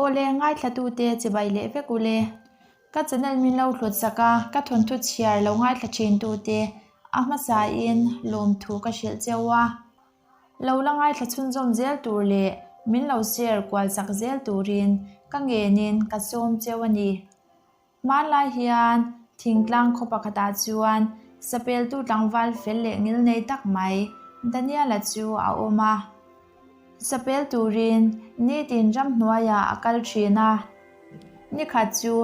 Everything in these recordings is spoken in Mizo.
Awle, ngaithlatute chibai leh vek ule. Ka channel min lo hlut sak a, ka thawnthu chhiar lo ngaithla thin tute a hmasain lawmthu ka hrilh cheu a. Lo la ngaithla chhunzawm zel tur leh min lo share kual chak zel turin ka ngenin ka sawm cheu a ni. Hmanlai hian thingtlang khaw pakhatah chuan sapeltu tlangval fel leh ngil nei tak mai Daniel-a chu a awm a. Sapel turin nitin ramhnuaiah a kal thin a. Nikhat chu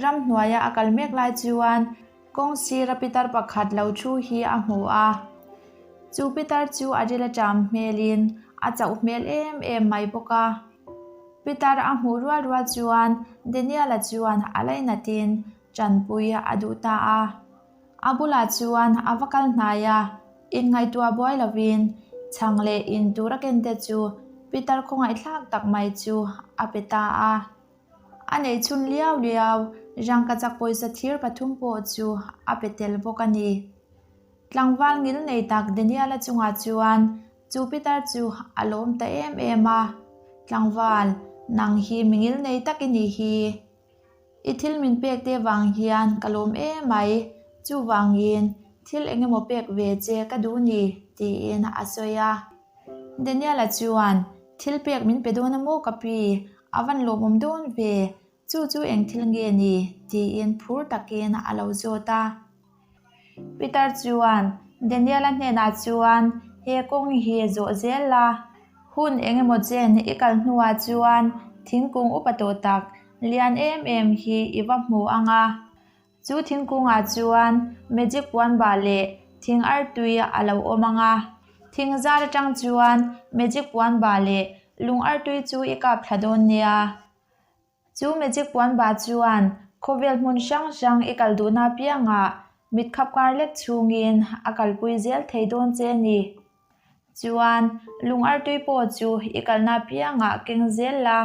ramhnuaia a kal mek lai chuan kawng sira pitar pakhat lo thu hi a hmu a. Chu pitar chu a ril a ṭam hmelin a chauh hmel em em mai bawk a. Pitar a hmuh rual rual chuan Daniel-a chuan a lainatin tanpui a duh ta a. A bulah chuan a va kal hnai a, inngaihtuah buai lovin chhang leh in tur a ken te chu Pitar khawngaihthlak tak mai chu a pe ta a. A neih chhun liau liau rangkachak pawisa thir pathum pawh chu a pe tel bawk a ni. Tlangval ngil nei tak Daniel-a chungah chuan Chu Peter chu a lawm ta em em a, Tlangval, nang hi mi ngil nei tak i nih hi. I thil min pek te vang hian ka lawm em mai, chuvangin thil eng emaw pek ve che ka duh ni, tiin a sawi a. Daniel-a chuan, Thil pek min pe dawn a maw ka pi, a van lawmawm dawn ve, Chu chu eng thil nge ni? tiin phur takin a lo zawt a. Peter chuan Daniel-a hnenah chuan, He kawng hi zawh zel la, hun eng emaw chen i kal hnuah chuan thingkung upa tawh tak lian em em hi i va hmu ang a. Chu thingkungah chuan magic puanbah leh thing artui a lo awm ang a. Thing zar atang chuan magic puanbah leh lung artui chu i kap thla dawn nia. Chu magic puan bah chuan khawvel hmun hrang hrang i kal duhna apiangah mit khap kar lek chhungin a kalpui zel thei dawn che a ni. Chuan lung artui pawh chu i kalna apiangah keng zel la.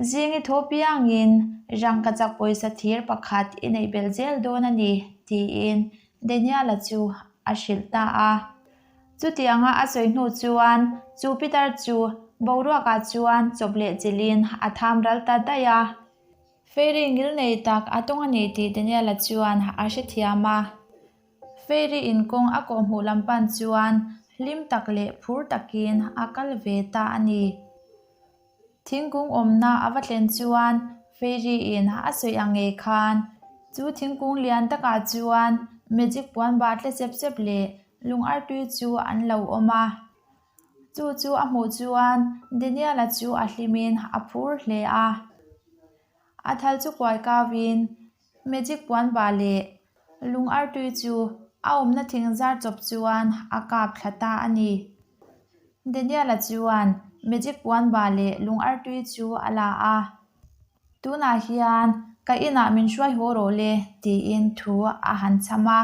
Zing i thaw piangin rangkachak pawisa thir pakhat i neih belh zel dawn a ni, tiin Daniel-a chu a hrilh ta a. Chutianga a sawi hnu chuan chu pitar chu boruakah chuan chawp leh chilhin a tham ral ta daih a. Fairy ngil nei tak a tawng a ni tih Daniel-a chuan a hrethiam a. Fairy in kawng a kawhhmuh lam pan chuan hlim tak leh phur takin a kal ve ta a ni. Thingkung awmna a va thlen chuan Fairy in a sawi ang ngei khan chu thingkung lian takah chuan magic puan bah tle sep sep leh lung artui chu an lo awm a. Chu chu a hmuh chuan Daniel-a chu a hlimin a phur hle a. A thal chu kuai kauin magic puan bah leh lung artui chu a awmna thing zar chawp chuan a kap thla ta a ni. Daniel-a chuan magic puan bah leh lung artui chu a la a, Tunah hian ka inah min hruai haw rawh le tiin thu a han chham a.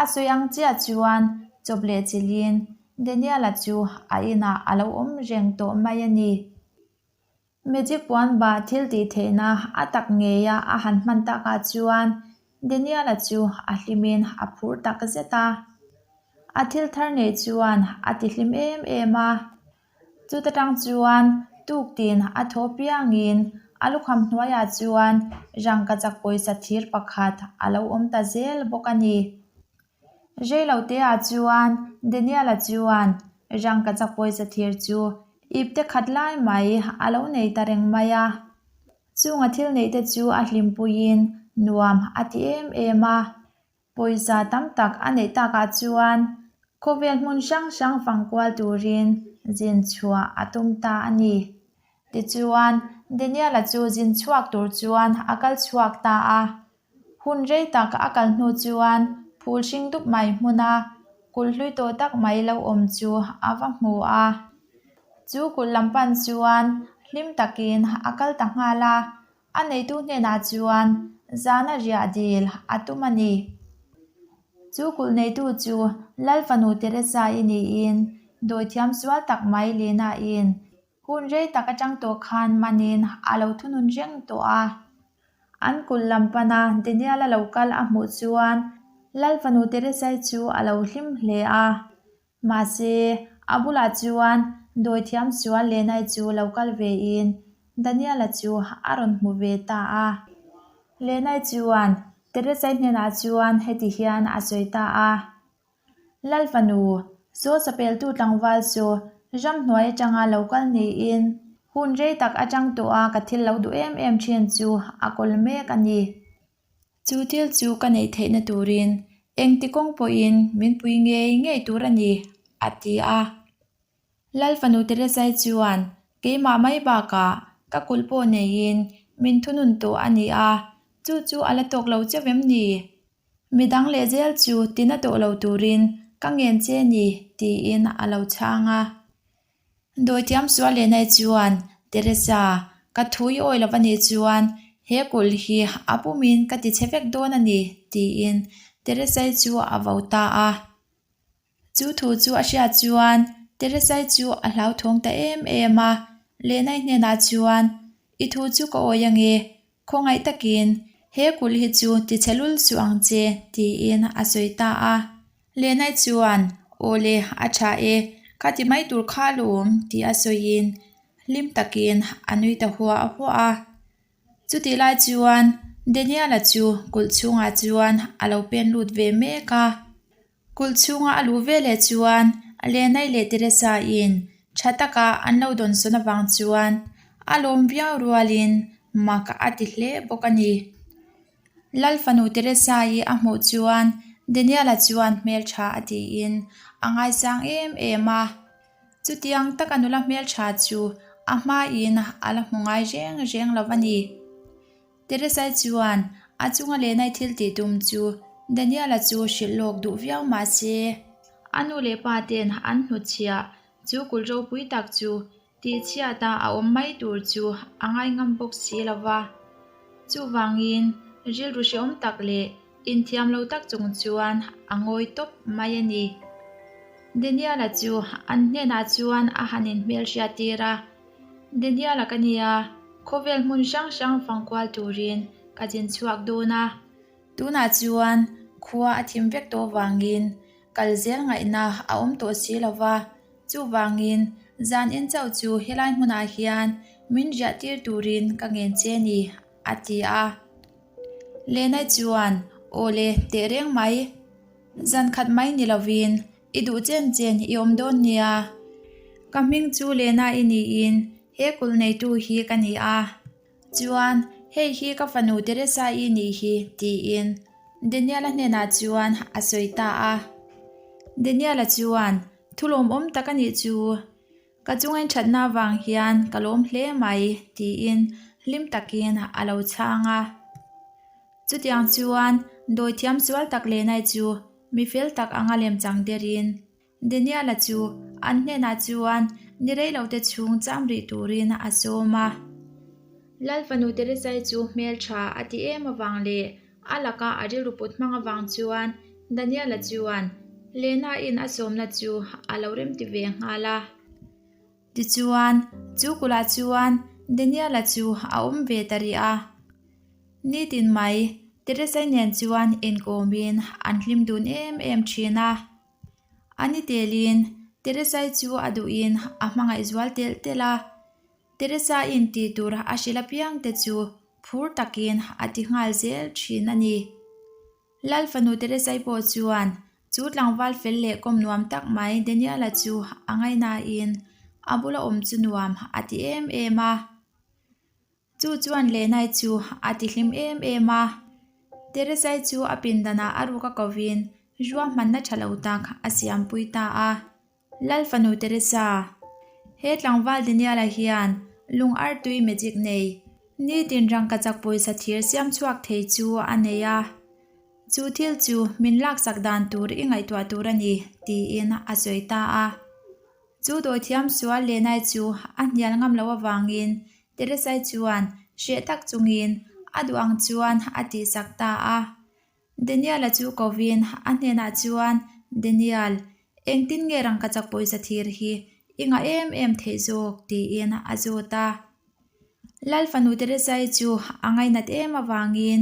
A sawi ang chiah chuan chawp leh chilhin Daniel-a chu a inah a lo awm reng tawh mai a ni. Magic puan bah thil tih theihna a tak ngeia a han hman takah chuan Daniel-a chu a hlimin a phur tak zet a. A thil thar neih chuan a ti hlim em em a. Chuta tang chuan tuktin a thaw piangin a lukham hnuaiah chuan rangkachak pawisa thir pakhat a lo awm ta zel bawk a ni. Reiloteah chuan Daniel-a chuan rangkachak pawisa thir chu ipte khat lai mai a lo nei ta reng mai a. Chunga thil neihte chu a hlimpuiin nuam a ti em em a. Pawisa tam tak a neih takah chuan khawvel hmun hrang hrang fang kual turin zin chhuah a tum ta a ni. Tichuan, Daniel-a chu zin chhuak tur chuan a kal chhuak ta a. Hun rei tak a kal hnu chuan phul hring dup mai hmuna kulh hlui tawh tak mai lo awm chu a va hmu a. Chu kulh lam pan chuan hlim takin a kal ta nghal a, a neitu hnenah chuan zana riah dil a tum a ni. Chu kulh neitu chu Lal fanu Teresa-i niin dawithiam sual tak mai Lena-in Hun rei tak atang tawh khan manin a lo thunun reng tawh a. An kulh lam pana Daniel-a lo kal a hmuh chuan Lal fanu Teresai chu a lo hlim hle a. Mahse, a bulah chuan dawithiam sual Lenai chu lo kal vein. Daniel-a chu a rawn hmu ve ta a. Lenai chuan Teresai hnenah chuan heti hian a sawi ta a, Lal fanu, saw chapeltu tlangval chu ramhnuai atanga lo kal niin hun rei tak atang tawha ka thil lo duh em em thin chu a kawl mek a ni. Chu thil chu ka neih theihna turin engti kawng pawhin min pui ngei ngei tur a ni, a ti a. Lal fanu Teresai chuan keimah mai bakah ka kulh pawh neiin min thunun tawh a ni a, chu chu a la tawk lo chauh em ni? Midang leh zel chu tina tawh lo turin ka ngen che ni, tiin a lo chhang a. Dawithiam sual leh nai chuan, Teresa, ka thu i awi lo va nih chuan he kulh hi a pumin ka ti chhe vek dawn a ni, tiin Teresai chu a vo ta a. Chu thu chu a hriat chuan Teresai chu a hlauthawng ta em em a, Lenai hnenah chuan, I thu chu ka awi ange, khawngaih takin he kulh hi chu ti chhe lul suh ang che, tiin a sawi ta a. Lenai chuan, Aw le, a tha e, ka ti mai tur kha alawm, tih a sawiin hlim takin a nui ta huah huah a. Chutih lai chuan Daniel-a chu kulh chhungah chuan a lo pen lut ve mek a. Kulh chhunga a luh veleh chuan Lenai leh Teresa-in tha taka an lo dawnsawn avang chuan a lawm viau rualin mak a ti hle bawk a ni. Lal fanu Teresa-i a hmuh chuan Daniel-a chuan hmeltha a tiin a ngaisang em em a. Chutiang taka nula hmeltha chu a hmain a la hmu ngai reng reng lo a ni. Teresai chuan a chunga Lenai thil tih tum chu Daniel-a chu hrilh lawk duh viau mah se, a nu leh pa ten an hnutchhiah chu kulh ropui tak chu tihchhiata a awm mai tur chu a ngai ngam bawk si lo va. Chuvangin rilru hrehawm tak leh inthiam lo tak chung chuan a ngawi tawp mai a ni. Daniel-a chu an hnenah chuan a han inhmelhriat tir a. Daniel-a ka nia, khawvel hmun hrang hrang fangkual turin ka zin chhuak dawn a. Tunah chuan khua a thim vek tawh vangin kal zel ngaihna a awm tawh si lo va, chuvangin zan en chauh chu helai hmunah hian min riah tir turin ka ngen che ni, a ti a. Lenai chuan, Aw le, teh reng mai. Zan khat mai ni lovin I duh chen chen i awm dawn nia. Ka hming chu Lena i niin he kulh neitu hi ka ni a. Chuan, hei hi ka fanu Teresa i nih hi, tiin Daniel-a hnenah chuan a sawi ta a. Daniel-a chuan, Thu lawmawm tak a nih chu. Ka chungain thatna avang hian ka lawm hle mai, tiin hlim takin a lo chhang a. Chutiang chuan dawithiam sual tak Lenai chu mi fel tak anga lemchang derin Daniel-a chu an hnenah chuan ni reilote chhung cham rih turin a sawm a. Lal fanu Teresai chu hmeltha a ti em avang leh a laka a rilru put hmang avang chuan Daniel-a chuan Lena-in a sawmna chu a lo remti ve nghal a. Tichuan, chu kulhah chuan Daniel-a chu a awm ve ta rih a. Nitin mai, Teresai nen chuan inkawmin an hlim dun em em thin a. A ni telin, Teresai chu a duhin a hmangaih zual telh telh a. Teresa-in tih tur a hrilh apiang te chu phur takin a ti nghal zel thin a ni. Lal fanu Teresai pawh chuan chu tlangval fel leh kawm nuam tak mai Daniel-a chu a ngaihnain a bula awm chu nuam a ti em em a. Chu chuan Lenai chu a ti hlim em em a. Teresai chu a pindanah a ruk a kovin ruahmanna tha lo tak a siampui ta a. Lal fanu Teresa, He tlangval Daniel-a hian lung artui magic nei, nitin rangkachak pawisa thir siam chhuak thei chu a nei a. Chu thil chu min laksak dan tur i ngaihtuah tur a ni, tiin a sawi ta a. Chu dawithiam sual Lenai chu a hnial ngam loh avangin Teresai chuan hreh tak chungin a duh ang chuan a tihsak ta a. Daniel-a chu kovin a hnenah chuan, Daniel, engtin nge rangkachak pawisa thir hi i ngah em em theih zawk? tiin a zawt a. Lal fanu Teresai chu a ngainat em avangin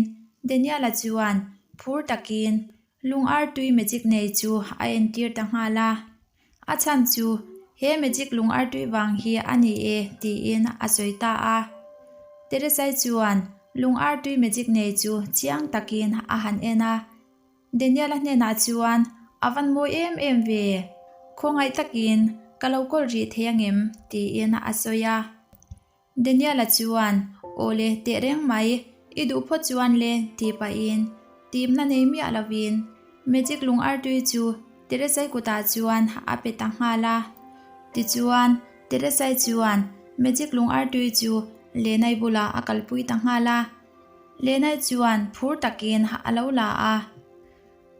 Daniel-a chuan phur takin lung artui magic nei chu a entir ta nghal a. A chhan chu he magic lung artui vang hi a ni e tiin a sawi ta a. Teresai chuan lung artui magic nei chu chiang takin a han en a. Daniel-a hnenah chuan, A van mawi em em ve, khawngaih takin ka lo kawl rih thei angem? tiin a sawi a. Daniel-a chuan, Aw le, teh reng mai, i duh phawt chuan le, tih pahin timna nei miah lovin Magic lung artui chu Teresai kutah chuan a pe ta nghal a. Tichuan, Teresai chuan Magic lung artui chu Lenai bulah a kalpui ta nghal a. Lenai chuan phur takin a lo la a.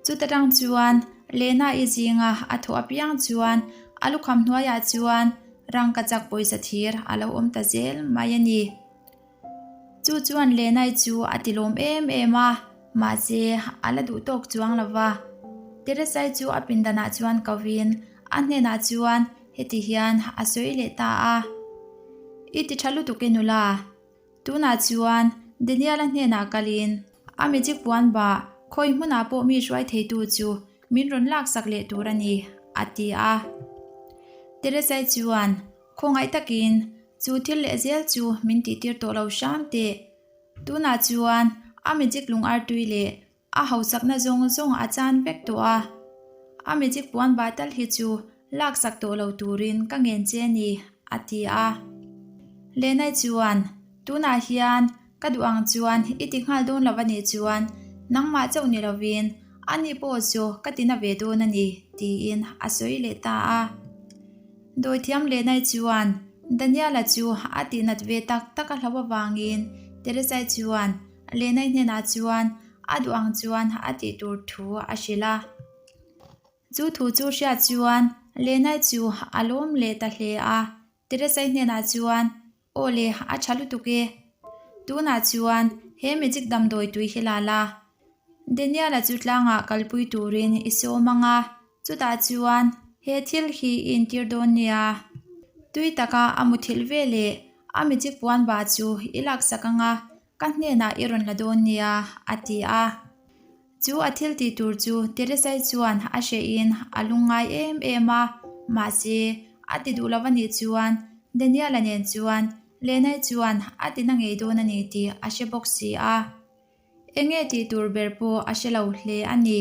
Chuta tang chuan Lena-i zinga a thawh apiang chuan a lukham hnuaiah chuan rangkachak pawisa thir a lo awm ta zel mai a ni. Chu chuan Lena-i chu a ti lawm em em a, mahse a la duh tawk chuang lo va. Teresai chu a pindanah chuan kovin a hnenah chuan heti hian a sawi leh ta a, I ti tha lutuk e nula. Tunah chuan Daniel-a hnenah kalin a magic puan bah khawi hmunah pawh mi hruai theitu chu min rawn laksak leh tur a ni, a ti a. Teresai chuan khawngaih takin chu thil leh zel chu min tihtir tawh lo hram teh. Tunah chuan a magic lung artui leh A hausakna zawng zawng a chan vek tawh a, a magic puan bah tal hi chu laksak tawh lo turin ka ngen che a ni, a ti a. Lenai chuan, Tunah hian ka duh ang chuan i ti nghal dawn lo a nih chuan nangmah chauh ni lovin ani pawh chu ka ti na ve dawn a ni, tiin a sawi leh ta a. Dawithiam Lenai chuan Daniela chu a tihnat ve tak tak a hlauh avangin Teresai chuan Lenai hnenah chuan a duh ang chuan a tih tur thu a hrilh a. Chu thu chu hriat chuan Lenai chu a lawm leh ta hle a. Teresai hnenah chuan, Aw le, a tha lutuk e. Tunah chuan he magic damdawi tui hi la la. Daniel-a chu tlangah kalpui turin i sawm ang a, chutah chuan he thil hi i intir dawn nia. Tui taka a muthilh ve leh a magic puan bah chu i laksak ang a, ka hnenah i rawn la dawn nia, a ti a. Chu a thil tih tur chu Teresai chuan a hrehin a lungngai em em a, mahse a ti duh lo a nih chuan Daniel-a nen chuan Lenai chuan a ti na ngei dawn a ni tih a hre bawk si a. Enge tih tur ber pawh a hre lo hle a ni.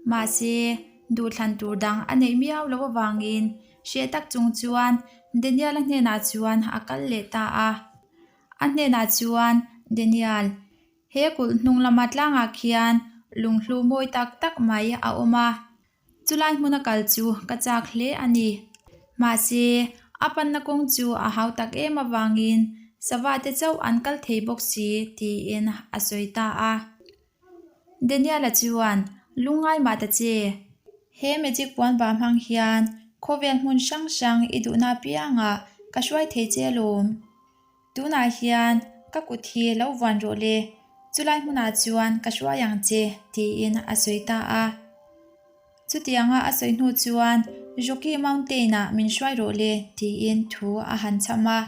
Mahse, duhthlan tur dang a neih miau loh avangin hreh tak chung chuan Daniel-a hnenah chuan a kal leh ta a. A hnenah chuan, Daniel, he kulh hnung lama tlangah khian lunghlu mawi tak tak mai a awm a. Chulai hmuna kal chu ka chak hle a ni. Mahse, a panna kawng chu a hau tak em avangin sava te chauh an kal thei bawk si tiin a sawi ta a. Daniel-a chuan, Lungngai mah ta che. He magic puan vah hmang hian khawvel hmun hrang hrang i duhna apiangah ka hruai thei che alawm. Tunah hian ka kut hi lo vuan rawh le, chulai hmunah chuan ka hruai ang che, tiin a sawi ta a. Chutianga a sawi hnu chuan Rocky Mountain-ah min hruai rawh le, tiin thu a han chham a.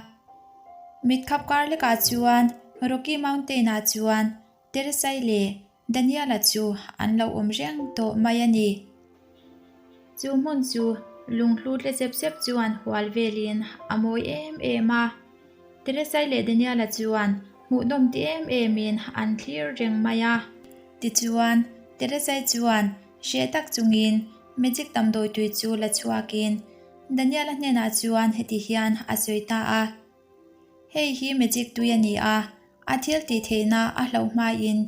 Mitkhap kar lekah chuan Rocky Mountain-ah chuan Teresai leh Daniel-a chu an lo awm reng tawh mai a ni. Chu hmun chu lunghlu tle sep sep chuan hual velin a mawi em em a. Teresai leh Daniel-a chuan hmuhnawm ti em emin an thlir reng mai a. Tichuan, Teresai chuan hreh tak chungin magic damdawi tui chu la chhuakin Daniel-a hnenah chuan heti hian a sawi ta a. Hei hi magic tui a ni a, a thil tih theihna a hloh hmain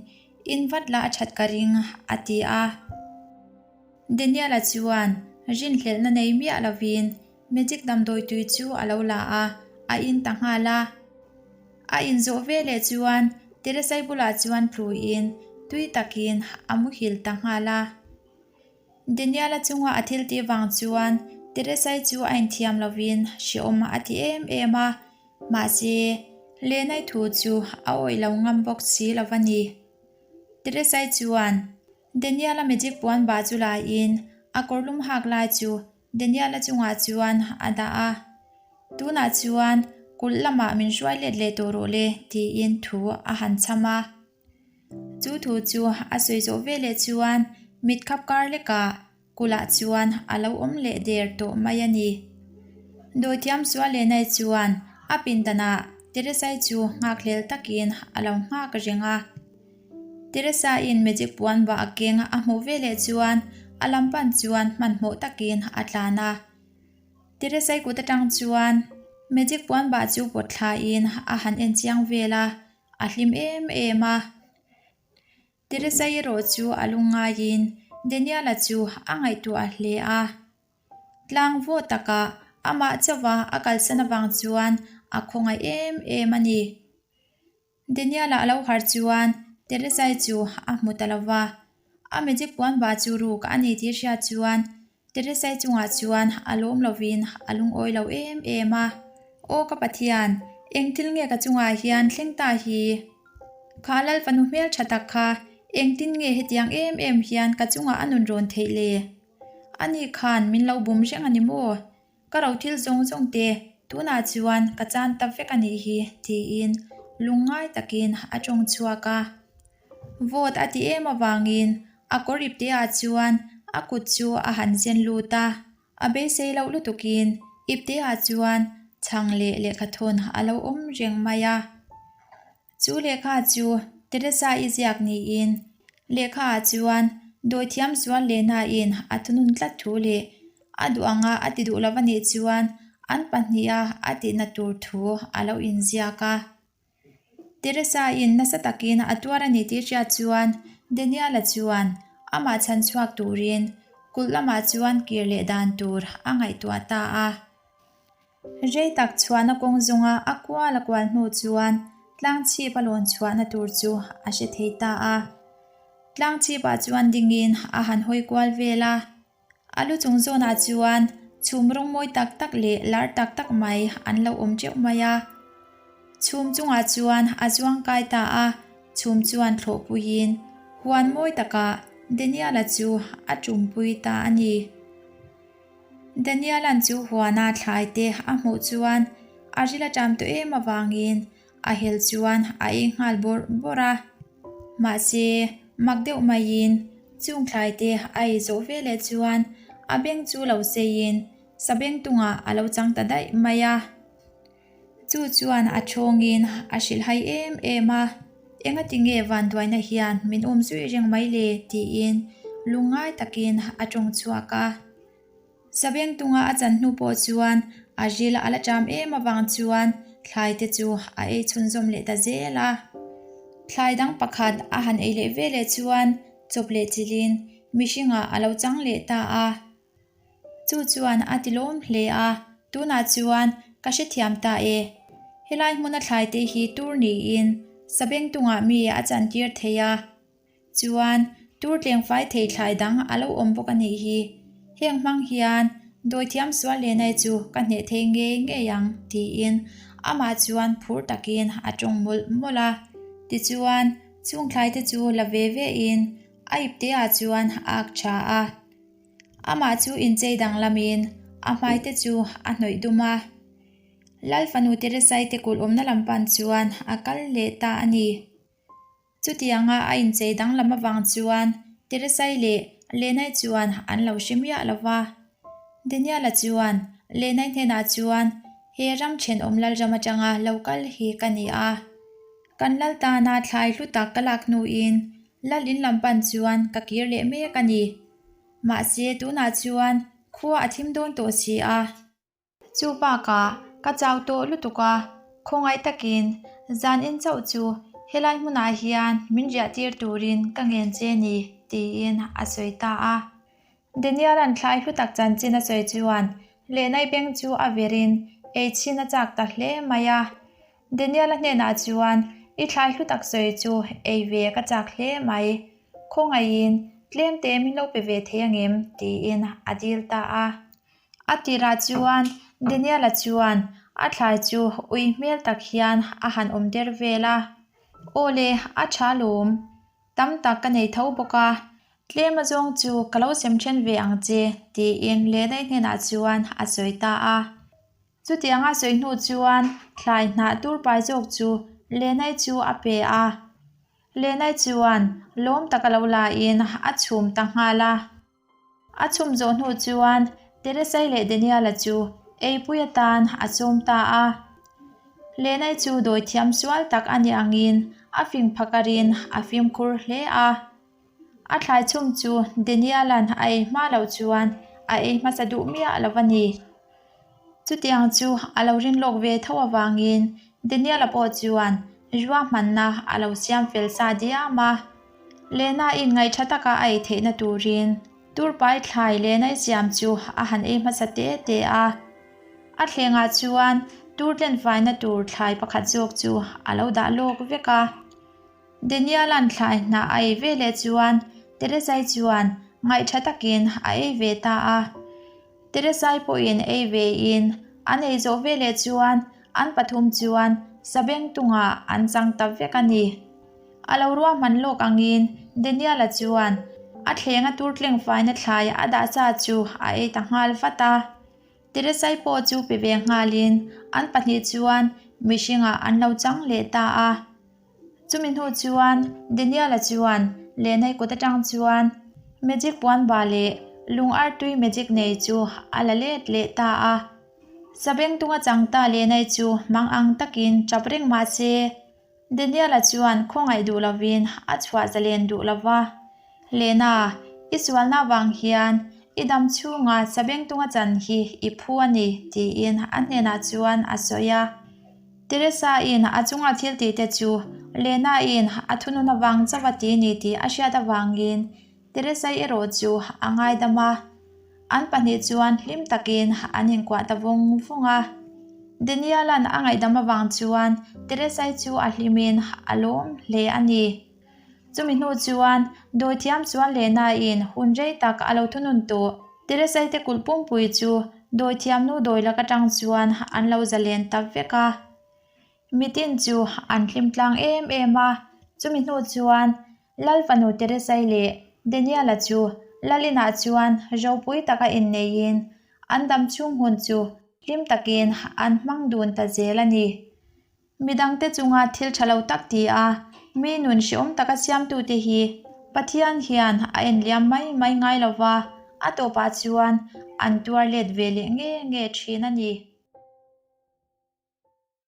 in vat la a that ka ring, a ti a. Daniel-a chuan rinhlelhna nei miah lovin magic damdawi tui chu a lo la a, a in ta nghal a. A inzawh veleh chuan Teresai bulah chuan tluin tui takin a muhil ta nghal a. Daniel-a chunga a thil tih vang chuan Teresai chu a inthiam lovin hrehawm a ti em em a, mahse, Lenai thu chu a awih lo ngam bawk si lo a ni. Teresai chuan Daniel-a magic puan bah chu laiin a kawrlum hak lai chu Daniel-a chungah chuan a dah a, Tunah chuan kulh lamah min hruai let leh tawh rawh le, tiin thu a han chham a. Chu thu chu a sawi zawh veleh chuan mit khap kar lekah kulhah chuan a lo awm leh der tawh mai a ni. Dawithiam sual leh nai chuan a pindanah. Teresai chu nghakhlel takin a lo nghak reng a. Teresa-in magic puan bah a keng a hmuh veleh chuan a lam pan chuan hmanhmawh takin a tlan a. Teresai kut atang chuan magic puan bah chu pawt thlain a han en chiang vel a, a hlim em em a. Teresai erawh chu a lungngaiin Daniel-a chu a ngaihtuah hle a. Tlang vawt takah amah chauha a kalsan avang chuan a khawngaih em em a ni. Daniel-a a lo harh chuan Teresai chu a hmu ta lo va, a magic puan bah chu ruk a ni tih hriat chuan Teresai chungah chuan a lawm lovin a lungawi lo em em a. Aw ka Pathian, eng thil nge ka chungah hian thleng ta hi? Kha Lal fanu hmel tha tak kha engtin nge hetiang em em hian ka chungah a nun rawn theih le? Ani khan min lo bum reng a ni maw? Ka ro thil zawng zawng te tunah chuan ka chan ta vek a nih hi tiin lungngai takin a tawng chhuak a. Vawt a ti em avangin a kawr ipte ah chuan a kut chu a han zen lut a, a beisei loh lutukin ipte ah chuan chhang leh lehkhathawn a lo awm reng mai a. Chu lehkha chu Teresa-i ziak niin lehkha ah chuan dawithiam zual lehnain a thunun tlat thu leh a duh anga a ti duh lo a nih chuan an pahniha a tihna tur thu a lo inziak a. Teresa-in nasa takin a tuar a ni tih hriat chuan Daniel-a chuan amah chhan chhuak turin kulh lamah chuan kir leh dan tur a ngaihtuah ta a. Rei tak chhuahna kawng zawnga a kual a kual hnu chuan tlang chhip a lawn chhuahna tur chu a hre thei ta a. Tlang chhipah chuan dingin a han hawi kual vel a. A lu chung zawnah chuan chhum rawng mawi tak tak leh lar tak tak mai an lo awm teuh mai a. Chhum chungah chuan a zuang kai ta a, chhum chuan thlawhpuiin huan mawi takah Daniel-a chu a tumpui ta a ni. Daniel-a'n chu huana thlai te a hmuh chuan a ril a ṭam tawh em avangin A hel chuan a ei nghal bawrh bawrh a. Mahse, mak deuh maiin chung thlai te a ei zawh veleh chuan a beng chu lo seiin sabeng tungah a lo chang ta daih mai a. Chu chuan a thawngin a hrilhhai em em a, Engati nge vanduaina hian min um zui reng mai le? tiin lungngai takin a tawng chhuak a. Sabeng tunga a chan hnu pawh chuan a ril a la ṭam em avang chuan thlai te chu a ei chhunzawm leh ta zel a. Thlai dang pakhat a han ei leh veleh chuan chawp leh chilhin mihringah a lo chang leh ta a. Chu chuan a ti lawm hle a, tunah chuan ka hrethiam ta e. Helai hmuna thlai te hi tur niin sabeng tungah mi a chantir thei a. Chuan, tur tlengfai thei thlai dang a lo awm bawk a nih hi. Heng hmang hian dawithiam sual leh nai chu ka hneh thei ngei ngei ang, tiin amah chuan phur takin a tawng mawlh mawlh a. Tichuan, chung thlai te chu la ve ve in a ipte ah chuan a ak tha a. Amah chu inchei danglamin a hmai te chu a hnawih dum a. Lal fanu Teresai te kulh awmna lam pan chuan a kal leh ta a ni. Chutianga a inchei danglam avang chuan Teresai leh Lenai chuan an lo hre miah lo va. Daniel-a chuan Lenai hnenah chuan, He ram thenawm lalram atanga lo kal hi ka ni a. Kan lal tana thlai hlu tak ka lak hnuin lal in lam pan chuan ka kir leh mek a ni. Mahse tunah chuan khua a thim dawn tawh si a. Chu bakah ka chau tawh lutuk a, khawngaih takin zan in chauh chu helai hmunah hian min riah tir turin ka ngen che ni tiin a sawi ta a. Daniel-a'n thlai hlu tak chanchin a sawi chuan Lehnai beng chu a verin ei chhin a chak ta hle mai a. Daniel-a hnenah chuan I thlai hlu tak sawi chu ei ve ka chak hle mai, khawngaihin tlem te min lo pe ve thei angem tiin a dil ta a. A tirah chuan Daniel-a chuan a thlai chu ui hmel tak hian a han awm der vel a, Aw le, a tha lawm. Tam tak ka nei tho bawk a, tlem azawng chu ka lo sem then ve ang che, tiin Lenai hnenah chuan a sawi ta a. Chutiang a sawi hnu chuan thlai hnah tur pai zawk chu Lenai chu a pe a. Lenai chuan lawm tak a lo lain a chhum ta nghal a. A chhum zawh hnu chuan Teresai leh Daniel-a chu eipui atan a chawm ta a. Lenai chu dawi thiam sual tak a nih angin a fing phakarin a fimkhur hle a. A thlai chhum chu Daniel-a'n a ei hma loh chuan a ei hmasa duh miah lo a ni. Chutiang chu a lo rin lawk ve tho avangin Daniel-a pawh chuan ruahmanna a lo siam fel sa diam a. Lena inngaih tha taka a ei theihna turin turpai thlai Lena-i siam chu a han ei hmasa te te a. A thlengah chuan tur tlenfaina tur thlai pakhat zawk chu a lo dah lawk vek a. Daniel-a'n thlai hnah a ei ve leh chuan Teresai chuan ngaihtha takin a ei ve ta a. Teresai pawhin ei vein an ei zawh ve leh chuan an pathum chuan sabeng tungah an chang ta vek a ni. A lo ruahman lawk angin Daniel-a chuan a thlenga tur tlengfaina thlai a dah sa chu a ei ta nghal vat a. Teresai pawh chu pe ve nghalin an pahnih chuan mihringah an lo chang leh ta a. Chumi hnu chuan Daniel-a chuan Lenai kut atang chuan magic puan ba leh lung artui magic nei chu a la let leh ta a. Sabengtunga chang ta Lenai chu mang ang takin tap reng mah se, Daniel-a chuan khawngaih duh lovin a chhuah zalen duh lo va. Lena, i sualna avang hian i dam chhunga sabengtunga chan hi i phu a ni, tiin a hnenah chuan a sawi a. Teresa-in a chunga thil tih te chu Lena-in a thunun avang chauh a ti ni tih a hriat avangin Teresa-i erawh chu a ngaidam a. An pahnih chuan hlim takin an inkuah ta vung vung a. Daniel-a'n a ngaihdam avang chuan Teresa-i chu a hlimin a lawm hle a ni. Chumi hnu chuan dawithiam chuan Lena-in hun rei tak a lo thunun tawh. Teresai te kulh pumpui chu dawithiam nu dawi lak atang chuan an lo zalen ta vek a. Mitin chu an hlim tlang em em a. Chumi hnu chuan Lal fanu Teresai leh Daniel-a chu Lal inah chuan ropui taka inneiin an dam chhung hun chu hlim takin an hmang dun ta zel a ni. Midangte chunga thil tha lo tak ti a, mi nun hrehawm taka siamtute hi Pathian hian a enliam mai mai ngai lo va, a tawpah chuan an tuar let ve leh nge nge thin a ni.